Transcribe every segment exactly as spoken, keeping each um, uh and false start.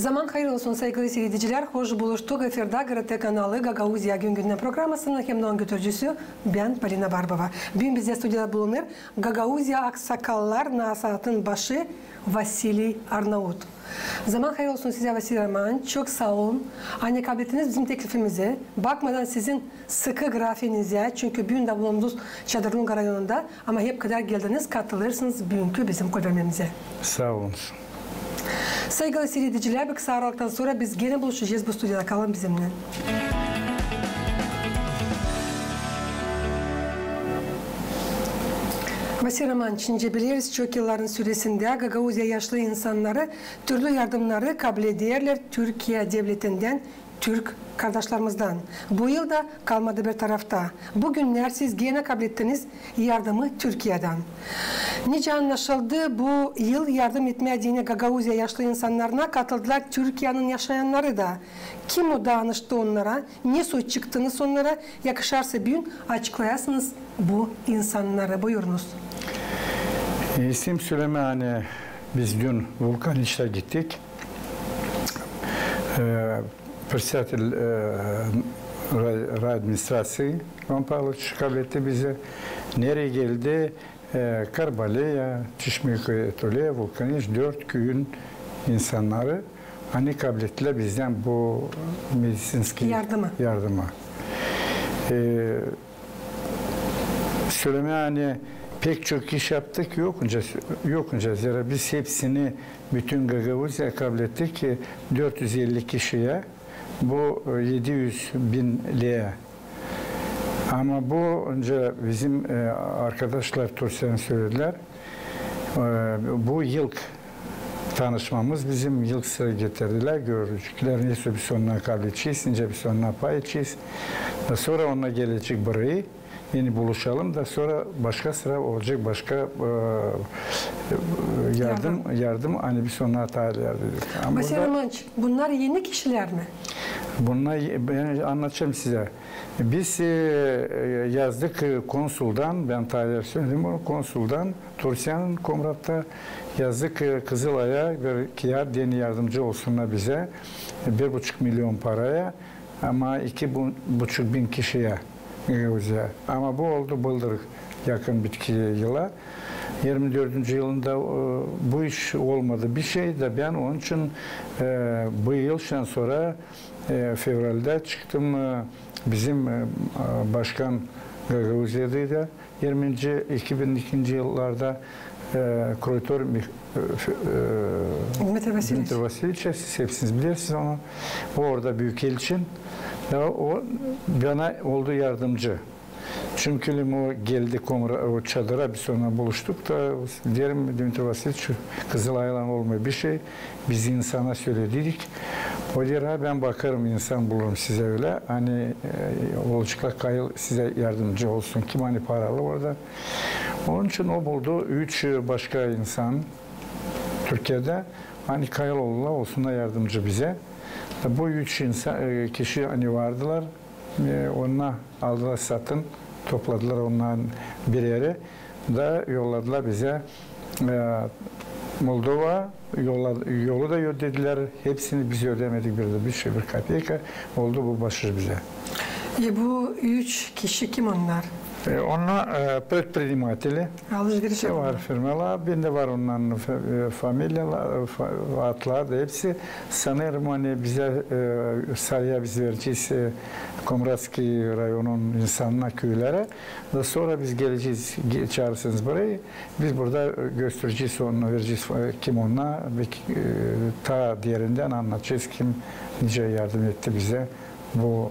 Zaman hayır olsun, saygılı siiredicilär. Hoş buluştuk. Efirdä GRT kanalı Gagauziya gün-gündän programasının hem dä onun götürücüsü bän, Polina Barbova. Büün bizdä studiyada bulunêr Gagauziya aksakallar nasaatın başı Vasiliy Arnaut. Zaman hayır olsun sizä, Vasiliy Romanoviç, çok saa olun, ani kablettiniz bizim teklifimizi. Bakmadan sizin sıkı grafiinizä, çünkü büün dä bulundunuz Çadırlunga rayonunda, ama hepkadar geldiniz, katılêrsınız büünkü bizim kolvermemizä. Saa olun. Saygılı siiredicilär, bir kısa aralıktan sora biz genä buluşacez bu studiyada. Kalın bizimnän. Vasiliy Romanoviç, nicä bileriz, çok yılların süresindä Gagauziya yaşlı insannarı türlü yardımnarı kablederlär Türkiye devletindän, türk kardaşlarımızdan. Bu yıl da kalmadı bir tarafta. Bu günnär siz genä kablettiniz yardımı Türkiyedän. Nicä annaşıldı, bu yıl yardım etmää deyni Gagauziya yaşlı insannarına katıldılar Türkiyenin yaşayannarı da. Kim o danıştı onnara, ne söz çıktınız onnara, yakışarsa büün açıklayasınız bu insannarı. Buyurunuz. E, isteerim sölemää, ani biz dün Vulkaniçtä gittik. E, Predseditel, e, ray-, rayadministraţiyi İvan Pavloviç kabletti bizi. Nereyi geldi? E, Karbaleya, Çişmeyköy, Etolä, Vulkaniç, dört küüyün insannarı, ani kablettilär bizdän bu mediţinskıy yardımı. Yardımı. E, Sölemää, ani pek çok iş yaptık, yokunca, yokunca, zerä biz hepsini, bütün Gagauziyayı kablettik, e, dört üz elli kişiyä, bu, e, edi üz bin leä. Ama bu, nicä bizim, e, arkadaşlar Türkiyedän söledilär, e, bu ilk tanışmamız bizim, ilk sıra getirdilär, görecek, nesoy biz ondan kabledecez, nicä biz ondan pay edecez. Da sora onnar gelecek burayı, ani buluşalım, da sora başka sıra olacek, başka, e, yardım, yardım, ani biz onnara tayarız dedik. Ama Vasiliy Romanoviç, bunnar eni kişilär mi? Bunnar, bän annadacam sizä. Biz, e, yazdık, e, konsuldan, bän tayar söledim onu, konsuldan, Türkiyenin Komratta yazdık, e, Kızılay'a bir kiyat, deyni yardımcı olsunnar bizä, e, bir buçuk milyon paraya, ama iki bu-, buçuk bin kişiyä, e, Gagauziyaya. Ama bu oldu bıldır, yakın bitki yıla. Yirmi dördüncü yılında, e, bu iş olmadı bir şey da bän onun için, e, bu yıl şindän sora, e, fevraldä çıktım, e, bizim, e, başkan Gagauziyada da, yirminci, iki bin ikinci yıllarda, e, Kroytor Mih-, e, f-, e, Dmitri Vasiliç. Dmitri Vasiliç, siz hepsiniz bilersiniz onu. O orada büyükelçi. Ya o bana oldu yardımcı. Çünkü o geldi Komra-, o çadıra, biz onunnan buluştuk da, deerim, Dmitri Vasiliç, Kızılaylan olmêêr bir şey. Biz insana söledik. O deer, ha, bän bakarım, insan bulurum sizä ölä, ani, e, olaceklar kayıl sizä yardımcı olsun. Kim ani paralı orada. Onun için o buldu üç, e, başka insan Türkiyedä, ani kayıl oldular, olsunnar yardımcı bizä. Da bu üç insan, e, kişi ani vardılar, e, onnar aldılar satın, topladılar ondan bir eri da yolladılar bizä, e, Moldova, yolla-, yolu da ödedilär, hepsini biz ödemedik bir dä bir şey, bir kopeyka, oldu bu baaş bizä. E, bu üç kişi kim onnar? E, onnar, e, предприниматели. Alışveriş yapannar. Var firmalar, bendä var onnan fe-, e, familiyalar, e, fa-, adlar da hepsi. Sanêrım, ani bizä, e, sarıya biz verecez, e, Komratskiy rayonun insanına, küülerä. Da sora biz gelecez, ge-, çaarırsınız burayı. Biz burada, e, gösterecez onu, verecez, e, kim onnar, ve, e, taa derindän annadacez, kim nicä yardım etti bizä bu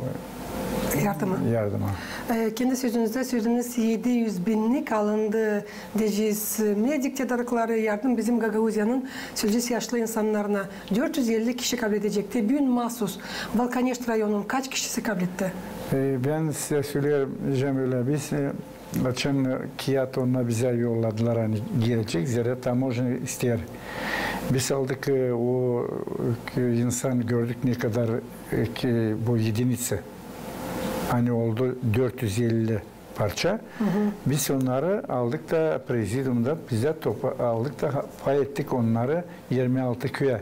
yardıma. Yardıma. E, kendi sözünüzdä sölediniz, edi üz binnik alındı, deyecez, medik tedarıkları, yardım bizim Gagauziyanın, sölecez, yaşlı insannarına. Dört üz elli kişi kabledecekti. Büün maasuz Vulkaniç rayonun kaç kişisi kabletti? E, bän sizä söleyerim, Cemile, biz, e, açan, e, kiyat onnar bizä yolladılar, ani gelecek, zerä tamoja isteer. Biz aldık, e, o, e, insan, gördük ne kadar, e, ki bu единица. Ani oldu dört üz elli parça. Biz onnarı aldık da prezidiumda bizä topla-, aldık da ha-, pay ettik onnarı irmi altı küüyä.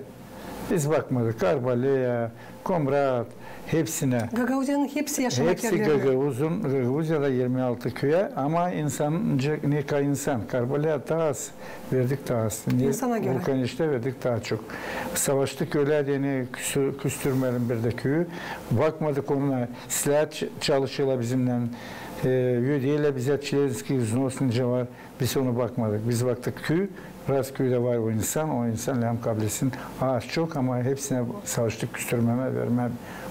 Biz bakmadık. Karbaleya, Komrat, hepsinä. Gagauziyanın hepsi yaşamak erlerinä. Hepsi Gagauzun, Gagauziyada irmi altı küüyä, ama insan, ne ka insan. Karbaleya taa az, verdik taa az. İnsana görä. Vulkaneştä verdik taa çok. Savaştık ölä deyni küstürmeyelim bir dä küüyü. Bakmadık onnar, silää ç-, çalışêrlar bizimnän. E, ödeyeler bizä çlenskiy vznos nicä var. Biz onu bakmadık. Biz baktık küü, raz küüdä var o insan, o insan lääzım kabletsin. Az çok, ama hepsinä savaştık küstürmemää, vermää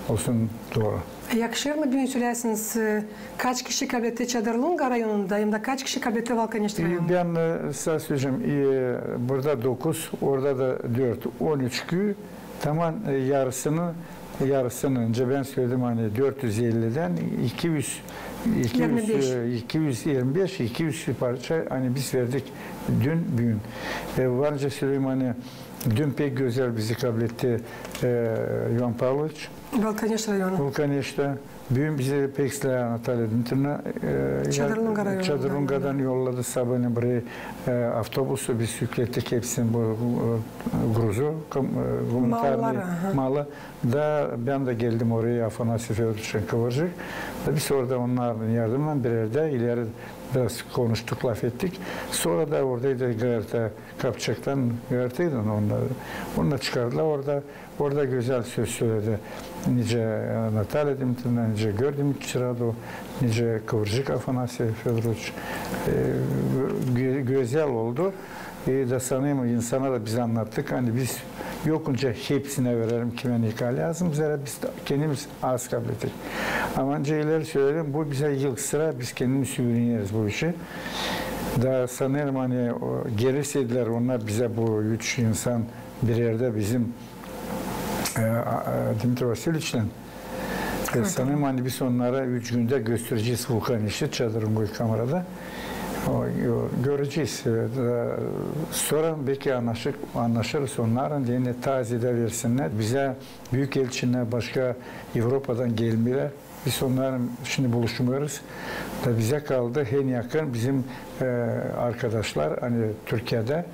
olsun dooru. Yakışêr mı büün söläsiniz, e, kaç kişi kabletti Çadırlunga rayonunda, hem dä kaç kişi kabletti Vulkaneşt rayonunda? E, bän, e, sä söleyecäm, e, burada dokuz, orada da dört, on üç küü, tamam, e, yarısını, yarısını, nicä bän söledim, ani dört üz ellidän iki üz, iki üz, irmi beş. E, iki üz irmi beş, iki üz parça, ani biz verdik dün, büün. E, var nicä söleyim, ani dün pek gözäl bizi kabletti, e, İvan Pavloviç. Vulkaneşt rayonu. Vulkaneştä. Büün bizi pek islää Natalya Dmitriyevna, e, Çadırlunga rayonundan. Çadırlungadan yolladı sabaalän burayı, e, avtobusu, biz yüklettik hepsini bu, e, gruzu, kom-, e, gumanitarnıy malı. Da bän dä geldim oraya, Afanasiy Födoroviçlän Kıvırcık. Da biz orada onnarın yardımınnan birerdä ileri biraz konuştuk, lafettik. Sora da oradaydı GRT, Kapçaktan GRTydı onnar. Onnar çıkardılar orada. Orada gözäl söz söledi. Nicä, e, Natalya Dmitriyevna, nicä Georgiy Dmitrieviç Radu, nicä Kıvırcık Afanasiy Födoroviç. E, gö-, gözäl oldu. E, da sanêrım, insana da biz annattık. Ani biz yokunca hepsinä verelim, kimä ne ka lääzım, zerä biz kendimiz az kablettik. Ama nicä ileri söledim, bu bizä ilk sıra, biz kendimiz üüreneriz bu işi. Da sanêrım, ani o, gelseydilär onnar bizä, bu üç insan birerdä bizim, e, a, e, Dmitriy Vasilyeviçlän, e, sanêrım, ani biz onnara üç gündä gösterecez Vulkaneşti Çadırlunga kamerada. O, o, görecez. E, da sora beki annaşır, annaşırız onnarın, deyni taa ziyada versinnär. Bizä büük elçinä başka Evropadan gelmeerlär. Biz onnarın şindi buluşmêêrız. Da bizä kaldı en yakın bizim, e, arkadaşlar, ani Türkiyedä.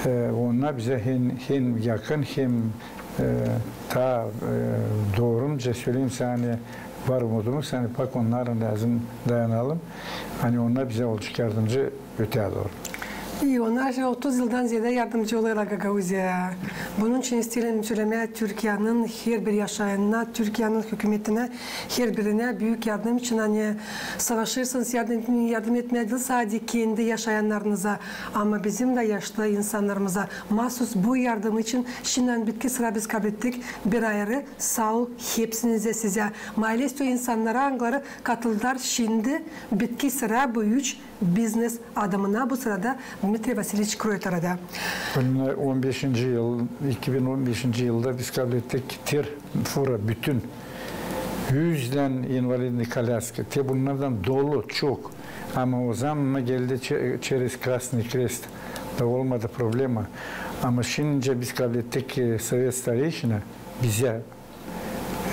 E, onnar bizä en, en yakın, en, e, taa, e, dooruca söleyim sana, ani var umudumuz, ani bak onnara lääzım dayanalım. Ani onnar bizä olacek yardımcı öteyä dooru. İi, onnar otuz yıldan ziyada yardımcı olêrlar Gagauziyaya. Bunun için isteerim sölemää Türkiyanın herbir yaşayanına, Türkiyanın hükümetinä, herbirinä büük yardım için, ani savaşêrsınız yardım, yardım etmää diil sade kendi yaşayannarınıza, ama bizim dä yaşlı insannarımıza. Maasuz bu yardım için şindän bitki sıra biz kablettik bir ayırı saa ol hepsinizä, sizä. Mailestö insannara, angıları katıldılar şindi bitki sıra bu üç biznes adamına, bu sırada Dmitriy Vasilyeviç Kroytorada. On beşinci yıl, iki bin on beşinci yılda biz kablettik ter fura bütün üz invalidnıy kolyaska. Te bunnardan dolu çok. Ama ozaman geldi çe-, çerez Krasnıy Krest. Da olmadı problema. Ama şindicä biz kablettik, e, sovet stareyşina bizä,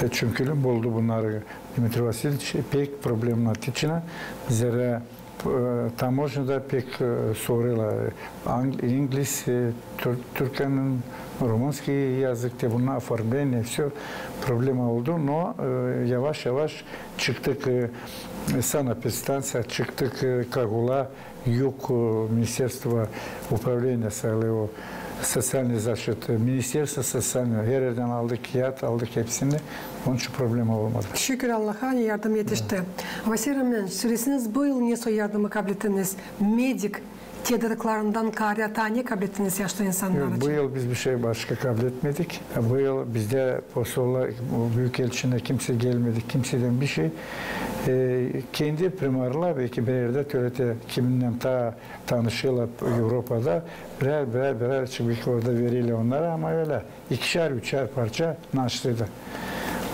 e, çünkü buldu bunnarı Dmitriy Vasilyeviç pek problematiçna, zerä, e, tamožnada pek, e, sorêla, e, ang-, ingliz, e, tür-, türkanın, rumunskiy yazık, te bunnar оформление, всё, problema oldu. No, e, yavaş-yavaş çıktık, e, sanepidstanţiya, çıktık, e, Kagula, Yug, e, ministерство, управление sayılêr o, социальной защиты, министерство социального, her erdän aldık kiyat, aldık hepsini. Onun için problema olmadı. Şükür Allaha, ani yardım etişti. Vasiliy Romanıç, söleseniz, bu yıl nesoy yardımı kablettiniz? Medik tedarıklarından kaarä taa ne kablettiniz yaşlı insannar için? Yok, bu yıl biz bişey başka kabletmedik. Bu yıl bizdä posollar, büük elçinä kimsey gelmedi, kimseydän bişey. E, kendi primarlar, beki bir erdä tölä te kiminnän taa tanışêrlar Evropada, birär, birär, birär çıbık orada vererlär onnara, ama ölä ikişär, üçär parça naştıydı.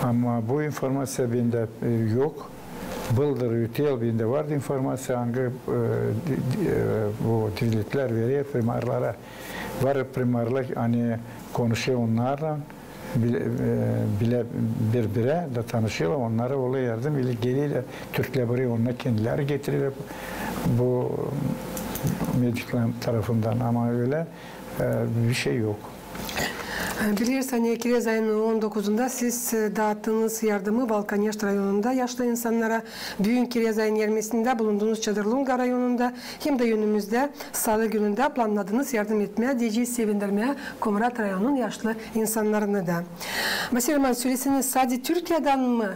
Ama bu informaţiya bendä, e, yok. Bıldır, öte yıl bendä vardı informaţiya, angı, e, di-, di-, e, bu devletlär verer primarlara. Var primarlar, ani konuşêr onnarlan, bile, e, bile bir-birä da tanışêrlar, onnara olêr yardım, ili gelêrlär türklär burayı, onnar kendileri getirerlär bu mediklär tarafından, ama ölä, e, bişey yok. Bileriz, ani kirez ayının on dokuzunda siz, e, daattınız yardımı Valkaneşt rayonunda yaşlı insannara. Büün kirez ayının irmisindä bulundunuz Çadır-Lunga rayonunda. Hem dä önümüzdä salı günündä plannadınız yardım etmää, deyecez, sevindirmää Komrat rayonunun yaşlı insannarını da. Vasiliy Romanoviç, söleseniz, sade Türkiyädän mi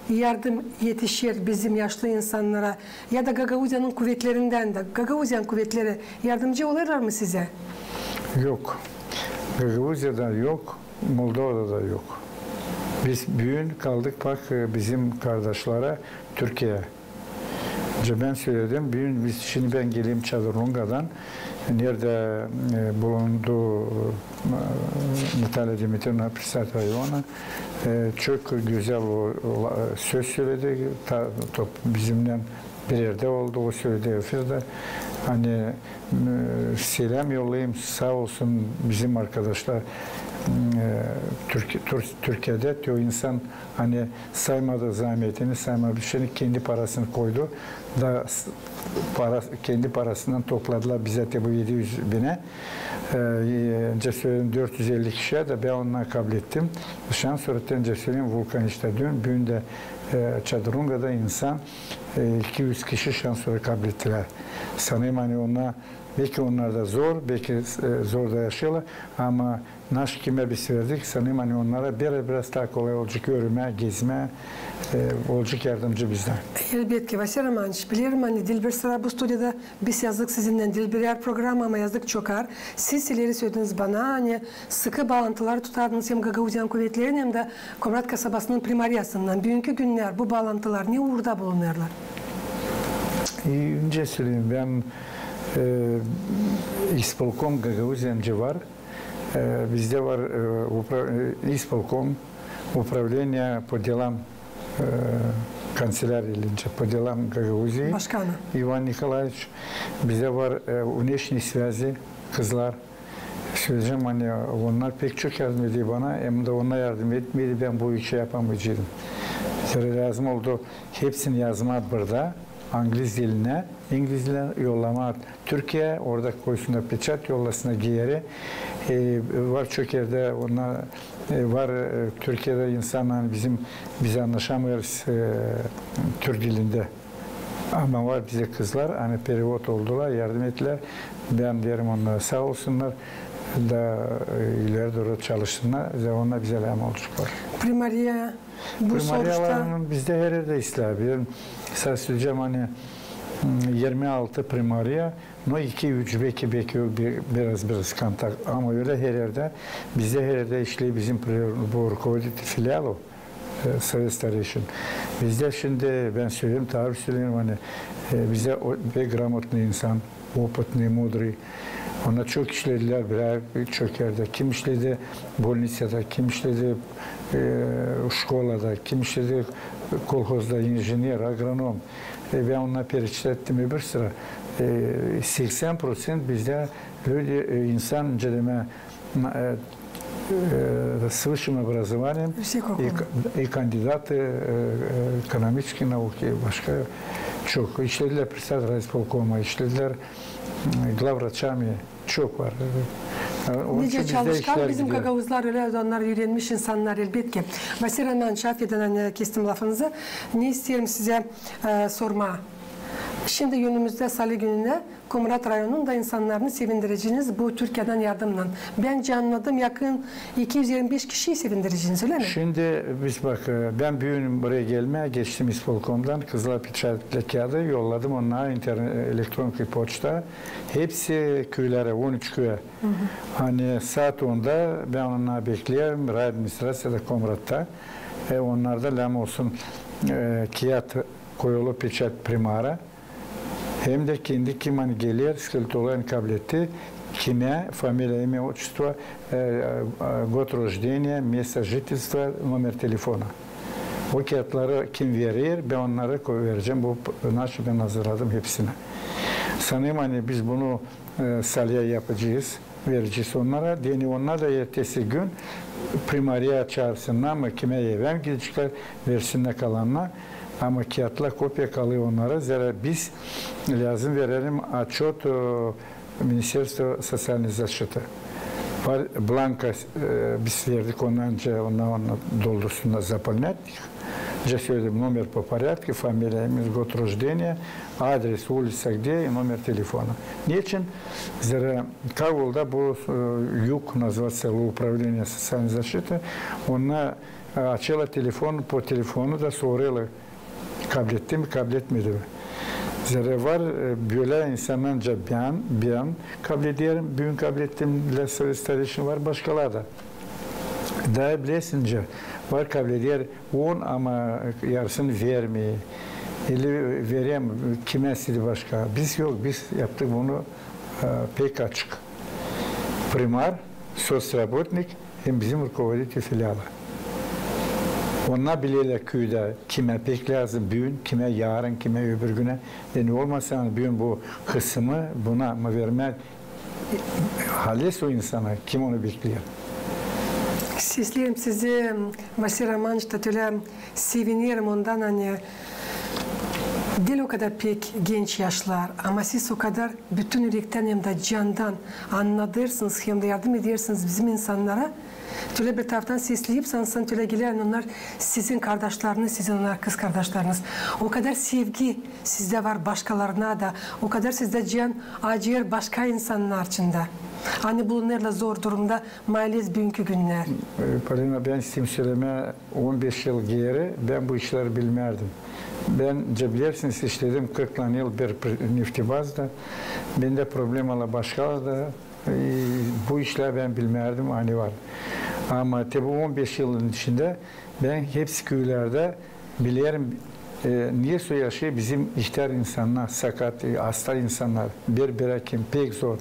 yardım etişer bizim yaşlı insannara, ya da Gagauziyanın kuvetlerindän dä? Gagauziyanın kuvetleri yardımcı olêrlar mı sizä? Yok. Gagauziyada yok, Moldovada da yok. Biz büün kaldık bak, e, bizim kardaşlara Türkiye. Bän söledim, büün biz, şindi bän gelim Çadır-Lungadan, neredä, e, bulundu, e, Natalya Dimitrievna, председатель района, e, çok gözäl o, o, söz söledi, ta, top, bizimnän bir erdä oldu, o söledi efirdä. Ani, e, seläm yollayım, saa olsun bizim arkadaşlar, e, Türk-, Tur-, Türkiyädä te o insan, ani saymadı zaametini, saymadı bir şeyini, kendi parasını koydu da s-, para, kendi parasından topladılar bizä te bu edi üz binä. E, e, öncä söledim, dört üz elli kişiyä dä bän onnarı kablettim. Şansora te öncä söledim, Vulkaneştä düün, büün dä, e, Çadır-Lungada insan, e, iki üz kişi şansora kablettilär. Sanêrım, ani onnar, beki onnar da zor, beki, e, zor da yaşêêrlar, ama naşükür, kimä biz verdik, sanêrım, ani onnara biraz, biraz taa kolay olacek yürümää, gezmää, e, olacek yardımcı bizdän. Elbetki, Vasiliy Romanoviç, bilerim, ani diil bir sıra bu studiyada biz yazdık sizinnän diil birär programa, ama yazdık çokar. Siz ileri sölediniz bana, ani sıkı baalantılar tutardınız hem Gagauziyanın kuvetlerinnän, hem dä Komrat kasabasının primariyasınnan. Büünkü günnär bu baalantılar ne uurda bulunêrlar? E, öncä söleyim, bän, e, ispolkom Gagauziyanın var. E, bizdä var, e, upra-, e, ispolkom, управление по делам, e, канцелярия или по делам Гагаузии. Başkanı. İvan Nikolaeviç. Bizdä var, e, внешние связи, kızlar. Söleyecäm, ani onnar pek çok yardım eder bana, hem dä onnar yardım etmeydi, bän bu işi yapamayaceydım. Zerä lääzım oldu hepsini yazmaa burada, angliz dilinä, ingliz dilinä yollamaa Türkiyeyä, orada koysunnar peçat, yollasınnar geeri. E, var çok erdä onnar, e, var, e, Türkiyeyä insannar, ani bizim, biz annaşamêêrız, e, türk dilindä. Ama var bizdä kızlar, ani perevod oldular, yardım ettilär. Bän deerim onnara saa olsunnar da, e, ileri dooru çalışsınnar. Onnar bizä lääzım olaceklar. Primariya bu soruşta. Primariyalarını bizdä her erdä işleer. Bän söleyecäm, ani, m, irmi altı primariya, no iki üç beki, beki bir, biraz, biraz kontakt. Ama ölä her erdä, bizdä her erdä işleer bizim pri-, bu руководитель филиала, e, Совет старейшин. Bizdä şindi, bän söleerim, tabii söleerim, ani, e, bizdä o pek грамотный insan, опытный, мудрый. Onnar çok işledilär birär çok erdä. Kim işledi bolnicada, kim işledi, e, şkolada, kim işledi kolhozda, инженер, агроном. E, bän onnara перечислять ettim bir sıra. E, seksän proţent bizdä люди, e, insan, öncä demää, e, e, с высшим образованием и, и кандидаты, e, экономической науки, başka çok. İşledilär председатель райисполкома, işledilär, m, главврачами, çok var. E, onun için bizdä işlär gider. Nicä çalışkan bizim gagauzlar, ölä onnar üürenmiş insannar, elbetki. Vasiliy Romanoviç, afedin, ani kestim lafınızı. Ne isteerim sizä, e, sormaa. Şindi önümüzdä salı gününä Komrat rayonunun da insannarını sevindireceniz bu Türkiyädän yardımnan. Bän annadım, yakın iki üz irmi beş kişiyi sevindireceniz, ölä mi? Şindi biz bak, e, bän büün buraya gelmää geçtim ispolkomdan, kızlara peçat ettilär kiyada, yolladım onnara interne-, elektronkıy poçta. Hepsi küülerä, on üç küüyä. Ani saat onda bän onnarı bekleerim rayadministraţiyada Komratta. E, onnarda lääzım olsun, e, kiyat koyulu peçat primara. Hem dä kendi kim ani geler, скрытойларын kabletti, kimä, фамилия, имя, отчество, e, e, год рождения, место жительства, номер телефона. O kiyatları kim verer, bän onnarı ko-, verecäm. Bu, naşı bän hazırladım hepsini. Sanêrım, ani biz bunu, e, salıya yapacez, verecez onnara. Deyni onnar da ertesi gün primariya çaarırsınnar mı, kimä evä mi gideceklär, versinnär kalanına. Ama kiyatlar, kopiya kalêr onnara. Zerä biz lääzım verelim отчёт, e, Министерство социальной защиты. Var blanka, e, biz verdik ondan, ondan, ondan doldursunnar, заполнят. Önce söledim, номер по порядку, фамилия, имя, год рождения, адрес, улица где и номер телефона. Neçin? Zerä Kabulda bu, e, ЮК, называется, управление социальной защиты, onnar, e, açêrlar telefon, по телефону da sorêrlar, kablettin mi, kabletmedin mi. Zerä var, e, bölä insannar, bän, bän kablederim, büün kablettim для своих старейшин, var başkaları da. Taa bilersiniz, var kableder on, ama yarısını vermeer. Или verem kimä isteer başka. Biz yok, biz yaptık bunu, e, pek açık. Primar, соцработник hem bizim руководитель филиала. Onnar bilerlär küüdä kimä pek lääzım büün, kimä yarın, kimä öbür günä. E, ne olmasın büün bu kısımı buna mı vermää, halizdä o insana, kim onu bekleer. Sesleerim sizi, Vasiliy Romanoviç, da ölä sevinerim ondan, ani diil o kadar pek genç yaşlar, ama siz o kadar bütün ürektän hem dä candan annadêrsınız, hem dä yardım edersiniz bizim insannara. Ölä bir taraftan sesleyip, sansın ölä geler, ani onnar sizin kardaşlarınız, sizin onnar kızkardaşlarınız. O kadar sevgi sizdä var başkalarına da, o kadar sizdä can acıyêr başka insannar için dä, ani bulunêrlar zor durumda, maalesef, büünkü günnär. E, Polina, bän isteerim sölemää, on beş yıl geeri bän bu işleri bilmärdim. Bän, bilersiniz, işledim kırk yıl bir, bir neftebazdä. Bendä problemalar başkalardı. E, bu işleri bän bilmärdim, ani var. Ama te bu on beş yılın içindä bän hepsi küülerdä bilerim, e, nesoy yaşêêr bizim ihtär insannar, sakat, e, asta insannar, bir-birä kim, pek zor.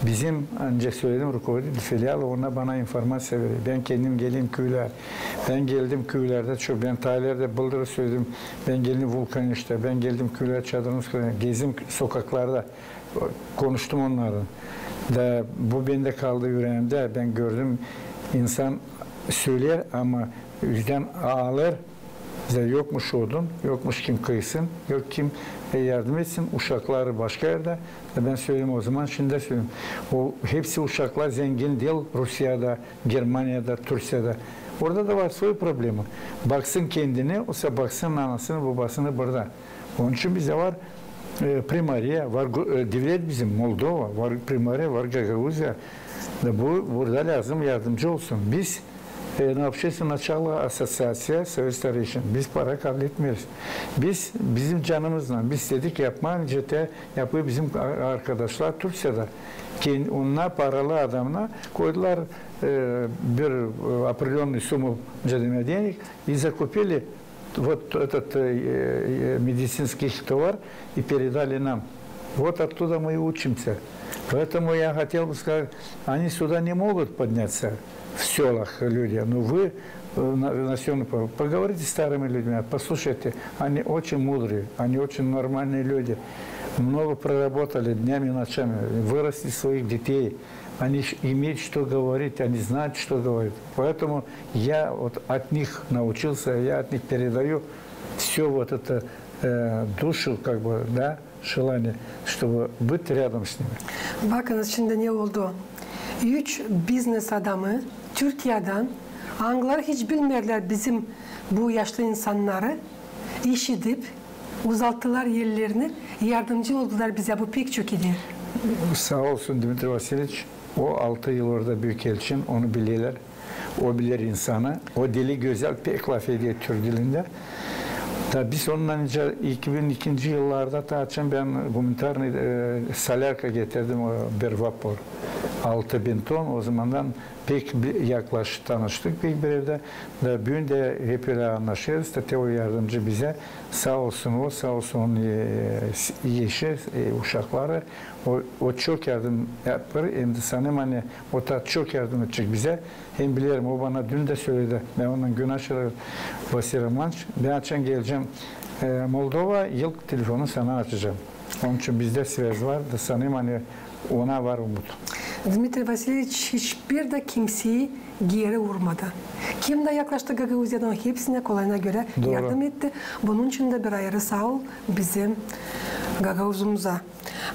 Bizim, ancak söledim, rukovoditelь filiala, onnar bana informaţiya verer. Bän kendim gelim küülär. Bän geldim küülerdä çok, bän Taylerdä bıldırı söledim. Bän geldim Vulkaneştä, bän geldim küülär Çadırınskaya, gezdim sokaklarda, konuştum onnarın. Da bu bendä kaldı üreemdä. Bän gördüm, insan söleer, ama üzdän ağlêêr. Bizä yokmuş odun, yokmuş kim kıysın, yok kim, e, yardım etsin, uşakları başka erdä. Da bän söledim o zaman, şindi dä söleerim. O hepsi uşaklar zengin diil Rusiyada, Germaniyada, Türkiyada. Orada da var soy problema. Baksın kendini, osa baksın anasını, bobasını burada. Onun için bizdä var, e, Primoriya, var gu-, e, devlet bizim, Moldova, var Primoriya, var Gagauziya. Da bu, burada lääzım yardımcı olsun. Biz, e, на общественном начале ассоциация Союз старейшин. Biz para kabletmeeriz. Biz, bizim canımızlan, biz istedik yapmaa, nicä te yapêr bizim ar-, arkadaşlar Türkiyada. Ken-, onnar paralı adamnar koydular, e, bir, e, определённую сумму, nicä demää, денег, и закупили вот этот, э, э, медицинский товар и передали нам. Вот оттуда мы и учимся. Поэтому я хотел бы сказать, они сюда не могут подняться в сёлах люди, но вы, э, на, на сём по-, поговорите с старыми людьми, послушайте, они очень мудрые, они очень нормальные люди, много проработали днями и ночами, вырастили своих детей, они ш-, имеют что говорить, они знают, что говорить. Поэтому я вот от них научился, я от них передаю всё вот это, э, душу, как бы, да, желание, чтобы быть рядом с ними. Bakınız, şindi ne oldu? Üç biznes adamı Türkiyedän, angıları hiç bilmeerlär bizim bu yaşlı insannarı, işidip, uzattılar ellerini, yardımcı oldular bizä, bu pek çok idi. Saa olsun Dmitriy Vasilyeviç, o altı yıl orada büük elçin, onu bilerlär. O biler insanı, o dili gözäl, pek lafeder türk dilindä. Da biz onunnan nicä iki bin ikinci yıllarda, ta açan bän гуманитарный, e, solярka getirdim, o bir vapor, altı bin ton, o zamandan pek bi-, yaklaşık tanıştık pek bir evdä. Da büün dä hep ölä annaşêrız. Da te o yardımcı bizä. Saa olsun o, saa olsun onun, e, s-, eşi, e, uşakları. O, o çok yardım yapêr. Hem dä sanêrım, ani o ta çok yardım edecek bizä. Hem bilerim, o bana dün dä söledi. Bän ondan gün aşırı, Vasiliy Romanoviç, bän açan gelecäm, e, Moldova, ilk telefonu sana açacam. Onun için bizdä sväz var da sanêrım, ani ona var umut. Dmitriy Vasilyeviç hiçbir dä kimseyi geeri urmadı. Kim dä yaklaştı Gagauziyadan, hepsinä kolayına görä yardım etti. Bunun için dä bir ayırı saa ol bizim Gagauzumuza.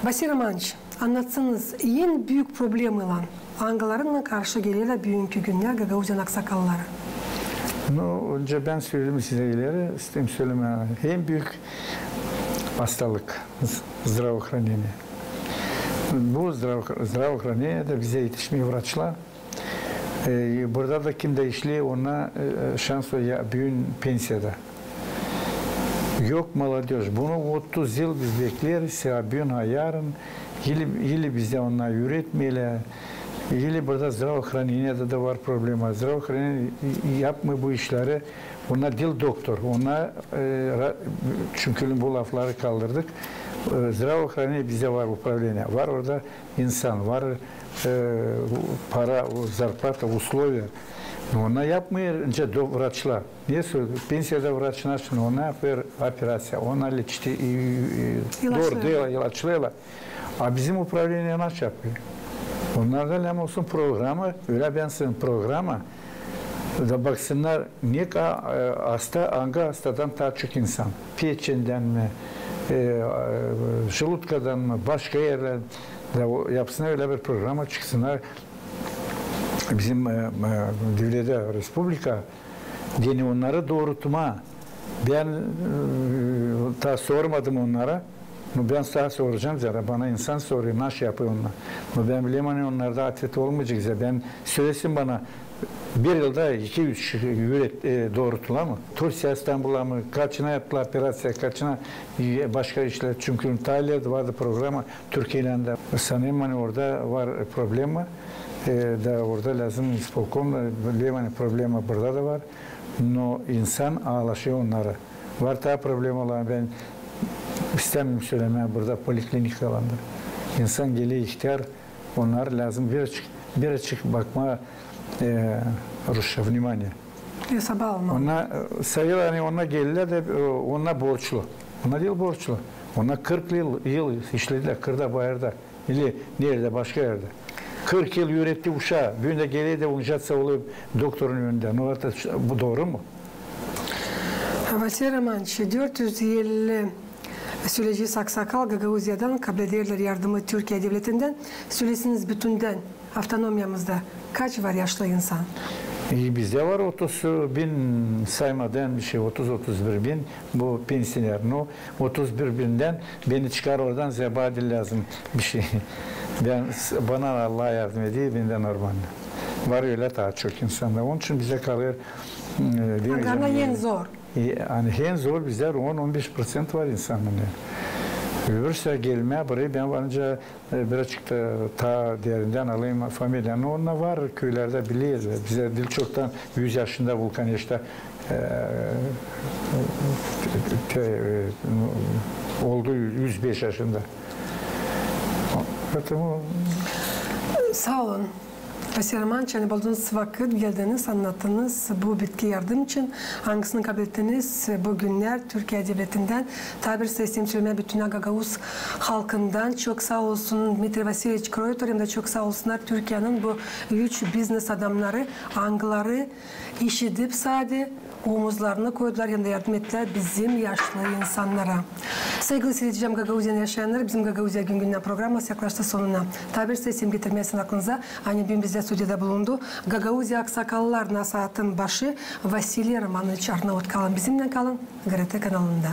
Vasiliy Romanoviç, annatsınız, en büük problemaylan Angılarınnan karşı gelerlär büünkü günnär Gagauziyanın aksakalları? Ну, öncä bän söledim sizä ileri, isteerim sölemää, en büük hastalık, z-, здравоохранение. Bu здраво-, здравоохранениеда bizä etişmeer vraçlar. E, burada da kim dä işleer, ona, e, şans o ya, büün pensiyada. Yok молодёжь. Bunu otuz yıl biz bekleriz, ya büün, ha yarın, ili, ili bizä onnar üüretmeerlär, ili burada здравоохранениеда da var problema. Здравоохранение yapmêêr bu işleri. Onnar diil doktor. Onnar, e, ra-, çünkü bu lafları kaldırdık. E, здравоохранение bizä var, управление. Var orada insan, var, e, para, o, зарплата, условия. Но onnar yapmêêr, nicä do-, vraçlar. Nesoy, pensiyada vraç naşıy, onnar yapêr operaţiya, onnar leçti, i, i, i, ilaçlêêr, doğru, ilaçlêêrlar. A bizim управление nasıl yapêr? Onnarda lääzım olsun programa, ölä bän söleerim, programa. Da baksınnar, ne ka-, e, hasta, angı hastadan taa çok insan. Peçendän mi, e, e, желудкадан mı, başka erlerdän da o, yapsınnar ölä bir programa, çıksınnar bizim, e, e, devlettä, respublika, deyni onnarı doorutmaa. Bän, e, taa sormadım onnara. Ну, bän taa soracam, zerä bana insan sorêr, nasıl yapêr onnar. Ну, bän bilerim, ani onnarda atvet olmayacek, zerä bän sölesin bana, bir yılda iki-üç üüret, e, doorutular mı? Türkiyä, İstanbula mı? Kaçına yaptılar operaţiya, kaçına, e, başka işlär. Çünkü taa ileri vardı programa Türkiyeylän dä. Sanêrım, ani orada var, e, problema. E, da orada lääzım исполком, e, bilerim, ani problema burada da var. Но insan aalaşêr onnara. Var taa problemalar, bän istämeerim sölemää burada, poliklinikalarında. İnsan geler ihtär, onnar lääzım birazçık, birazçık bakmaa, e, rusça, внимание. Hesaba almaa. Onnar, e, sayılêr, ani onnar gelirlär dä, e, onnar borçlu. Onnar diil borçlu. Onnar kırk yıl, yıl işledilär kırda, bayırda. Ili neredä, başka erdä. Kırk yıl üüretti uşaa, büün dä geler dä unucatsın olayım doktorun önündä. Ну, это, bu dooru mu? Vasiliy Romanoviç, dört üz elli sölecez aksakal Gagauziyadan kablederlär yardımı Türkiya devletindän. Sölesin, bütündän avtonomiyamızda kaç var yaşlı insan? E, bizdä var otuz bin, saymadan bişey, otuz, otuz bir bin bu pensioner. Ну, otuz bir bindän beni çıkar oradan, zerä bana diil lääzım bişey. Bän, bana Allah yardım eder, bendä normalno. Var ölä taa çok insan da. Onun için bizä kalêr, e, deyecäm, angılarına en zor. E, ani en zor bizä on, on beş proţent var insan. Öbürsü gelmää burayı, bän varınca e, birazçık da taa derindän alayım familiyanı. Onnar var köylerdä, bileriz. Bizä diil çoktan, üz yaşında bu, конечно, e, te-, e, oldu üz beş yaşında. Поэтому... Saa olun. Vasiliy Romanoviç, ani buldunuz vakıt, geldiniz, annattınız bu bitki yardım için, angısını kablettiniz bu günnär Türkiya devletindän. Taa bir isteerim sölemää bütün gagauz halkından çok saa olsun Dmitriy Vasilyeviç Kroytor, hem dä çok saa olsunnar Türkiyanın bu üç biznes adamnarı, angıları işidip sade omuzlarını koydular, hem dä yardım ettilär bizim yaşlı insannara. Saygılı siiredicim, Gagauziyanın yaşayannarı, bizim Gagauziya gün-gündän programası yaklaştı sonuna. Taa bir isteerim getirmää sizin aklınıza, ani büün bizdä studiyada bulundu Gagauziya aksakallarına saatın başı Vasiliy Romanoviç Arnaut. Kalın bizimnän, kalın GRT kanalında.